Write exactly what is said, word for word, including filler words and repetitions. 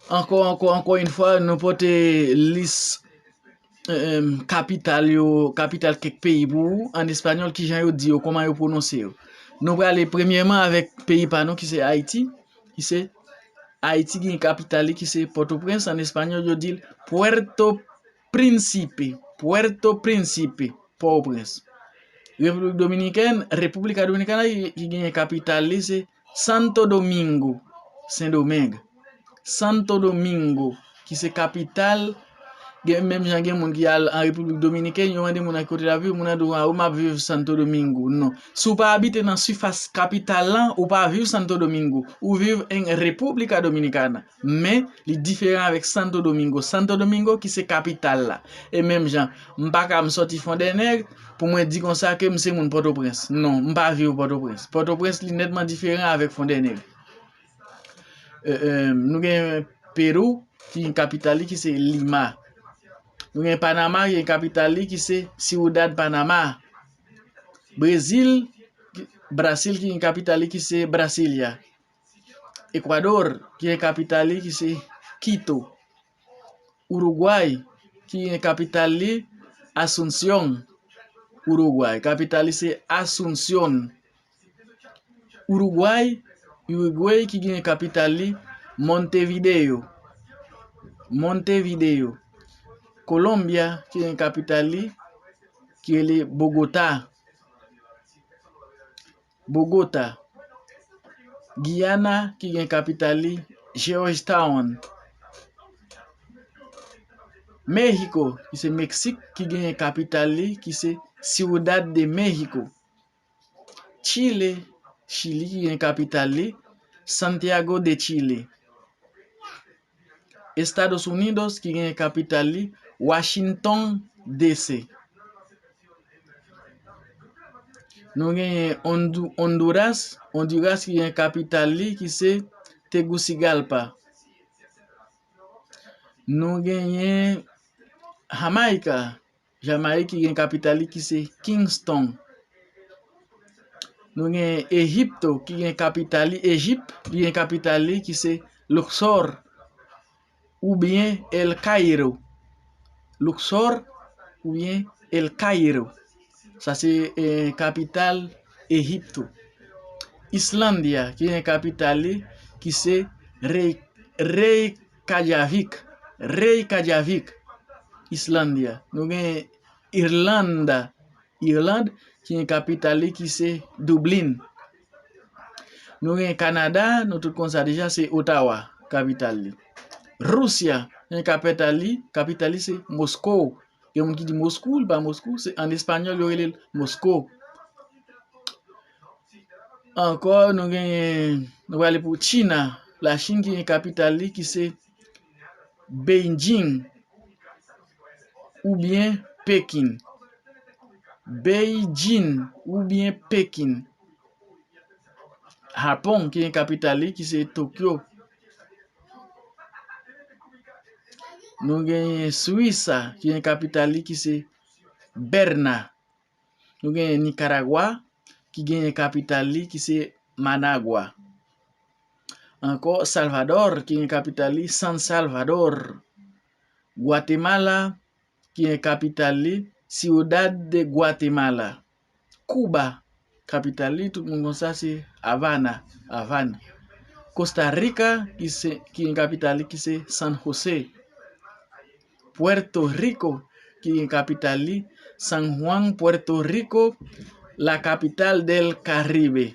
Ankò, ankò, ankò yon fwa, nou pote lis, eh, kapital yo, kapital kèk peyi pou ou, an espanyòl, kijan yo di yo, kòman yo pwononse yo. Nou prale premyèman avèk peyi pa nou ki se Ayiti, ki se Ayiti gen kapital li ki se Pòtoprens, an espanyòl yo di l Puerto Príncipe, Puerto Príncipe, Pòtoprens. Repiblik Dominikèn, República Dominicana ki, ki genyen kapital li se Santo Domingo, Sendomeng. Santo Domingo, ki se kapital, gen, menm jan gen moun ki al an Repiblik Dominikèn, yo mande moun nan ki kote l ap viv, moun nan di w, "A, m ap viv Santo Domingo." Non. Si w pa abite nan sifas kapital lan, ou pa viv Santo Domingo. Ou viv en República Dominicana. Men, li diferan avèk Santo Domingo. Santo Domingo ki se kapital la. E menm jan, m pa ka m sòti Fondènèg pou mwen di konsa ke m se moun Pòtoprens. Non, m pa viv Pòtoprens. Pòtoprens li nètman diferan avèk Fondènèg. Eh, eh, nou gen Perou, ki gen kapital li ki se Lima. Nou gen Panama, ki gen kapital li ki se Ciudad Panama. Brezil, Brasil, ki gen kapital li ki se Brasilia. Ekwadò, ki gen kapital li ki se Quito. Urugway, ki gen kapital li Asunción. Urugway, kapital li se Asunción. Urugway, Uruguay, ki gen kapital li Montevideo. Montevideo. Colombia, ki gen kapital li ki rele Bogota. Bogota. Guyana, ki gen kapital li Georgetown. Mexico, ki se Meksik, ki gen kapital li ki se Ciudad de México. Chile, Chili, ki gen kapital li Santiago de Chile. Estados Unidos, ki gen kapital li Washington D C. Nou genyen Hondu-, Honduras, Honduras ki gen kapital li ki se Tegucigalpa. Nou genyen Jamaica, Jamayik ki gen kapital li ki se Kingston. Nou gen Egipto ki gen kapital li, Ejip, li gen kapital li ki se Luxor oubyen El Cairo. Luxor oubyen El Cairo. Sa se, eh, kapital Egipto. Islandia ki gen kapital li ki se Rey-, Reykjavik. Reykjavik. Islandia. Nou gen Irlanda, Irland, ki gen kapital li ki se Dublin. Nou gen Kanada, nou tout konn sa deja, se Ottawa, kapital li. Rusya, gen kapital li, kapital li se Moskou. Gen moun ki di Moskou, li pa Moskou, se an espanyòl yo rele l Moskou. Ankò, nou gen, nou prale pou China, Lachin ki gen kapital li ki se Beijing oubyen Pekin. Beijing oubyen Pekin. Japon ki gen kapital li ki se Tokyo. Nou gen Swisa ki gen kapital li ki se Berna. Nou gen Nikaragwa ki gen kapital li ki se Managua. Ankò, Salvador ki gen kapital li San Salvador. Gwatemala ki gen kapital li Ciudad de Guatemala. Kuba, kapital li, tout moun konn sa, se Havana, Havana. Kosta Rika, ki se, ki gen kapital li ki se San Jose. Puerto Rico, ki gen kapital li San Juan, Puerto Rico, la capital del Caribe.